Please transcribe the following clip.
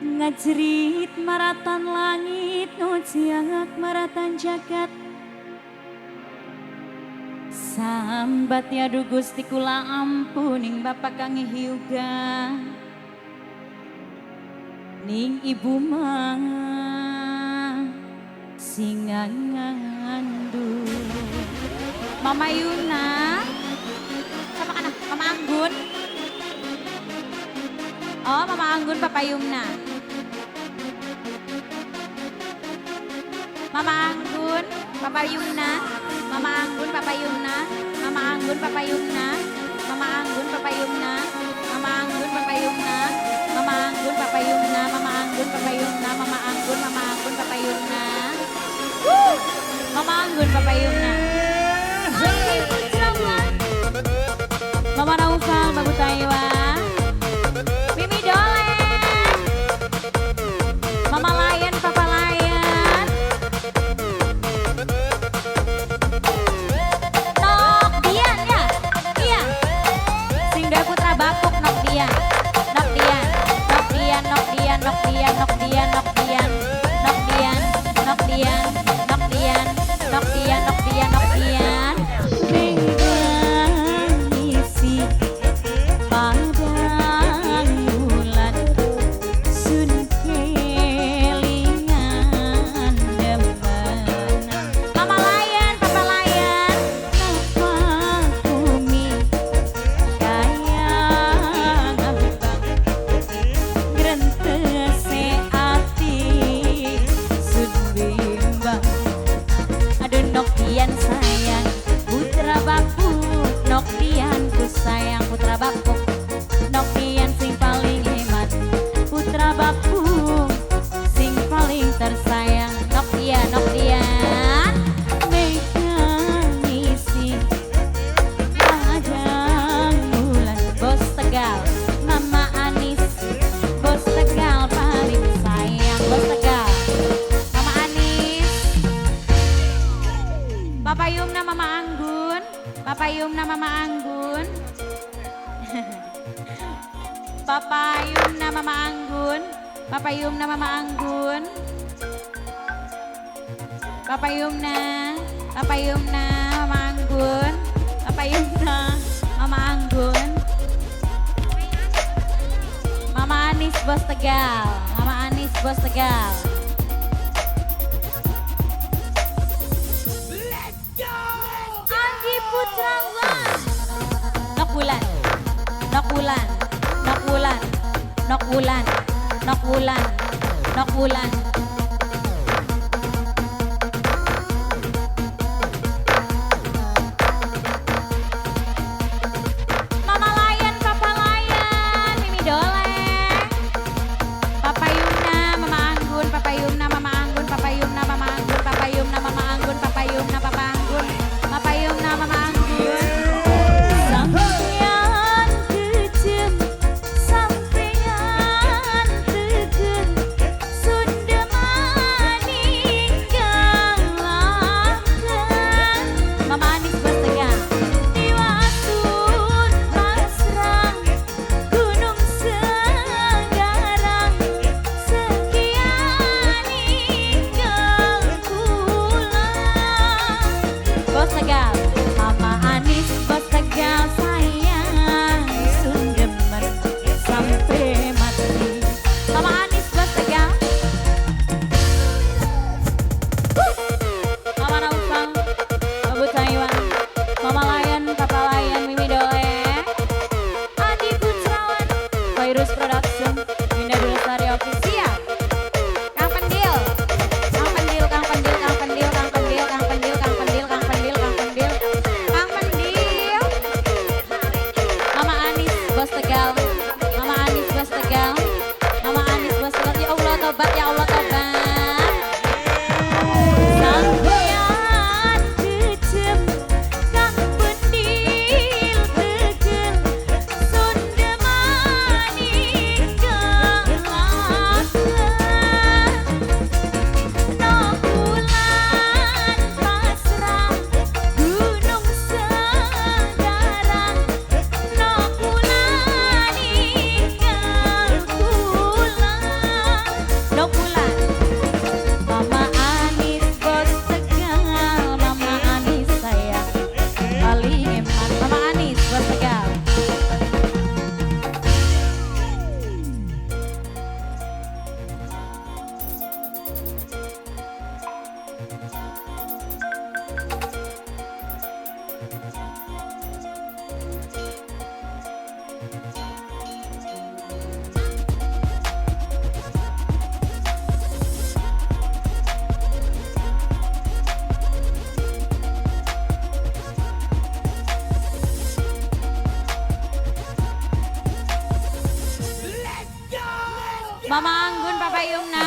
Ngajerit maratan langit ngujiak maratan jagat. Sambat ya du Gusti kula ampuning bapak kang hyuga. Ning ibu mah singangandu. Mama Yuna sama anak Mama Anggun. Oh, Mama Anggun, Papa Yumna. Mama Anggun, Papa Yumna. Mama Anggun, Papa Yumna. Mama Anggun, Papa Yumna. Mama Anggun, Papa Yumna. Mama Anggun, Papa Yumna. Mama Anggun, Papa Yumna. Mama Anggun, Papa Yumna. Mama Anggun, Mama Anggun, Papa Yumna. Woo! Mama Anggun, Papa Yumna. Mama Naufal, Babu Taiwa. Mimi Dolen. Mama Lion, Papa Lion. Nok Dian ya? Iya. Sing duwe putra bapuk Nok Dian. Nok Dian, Nok Dian, Nok Dian, Nok Dian, Nok Dian, Nok Dian. Nok Dian, Nok Dian, Nok Dian, Nok Dian, Nok Dian, Nok Dian. Mengisi padang bulan sun kelingan demen. Mama Lion, Papa Lion. Napa bumi kaya ngambang grentese ati sun bimbang. Aduh Nok Dian sayang putra bapuk, Nok Dian ku sayang putra bapuk, Nok Dian sing paling hemat putra bapuk sing paling tersayang. Nok Dian, Nok Dian. Mengisi padang bulan. Bos Tegal, Mama Anis, Bos Tegal paling sayang. Bos Tegal, Mama Anis, Papa Yumna, Mama Anggun, Papa Yumna, Mama Anggun. Papa Yumna, Mama Anggun, Papa Yumna, Mama Anggun. Papa Yumna, Papa Yumna, Mama Anggun, Papa Yumna, Mama Anggun. Mama Anis Bos Tegal, Mama Anis Bos Tegal. Anggi Putra One. Nok Wulan, Nok Wulan, Nok Wulan, Nok Wulan, Nok Wulan, Nok Wulan. Mama Lion, Papa Lion, Mimi Doleng. Papa Yumna, Mama Anggun, Papa Yumna, Mama Anggun, Papa Yumna, Mama Anggun, Papa Yumna, Mama Anggun, Papa Yumna, Papa Anggun, Papa Yumna, Mama Anggun. Sampeyan kejem, sampeyan tegen, sundem Paling eman. Mama Anis, Bos Tegal. Mama Anggun, Papa Yumna.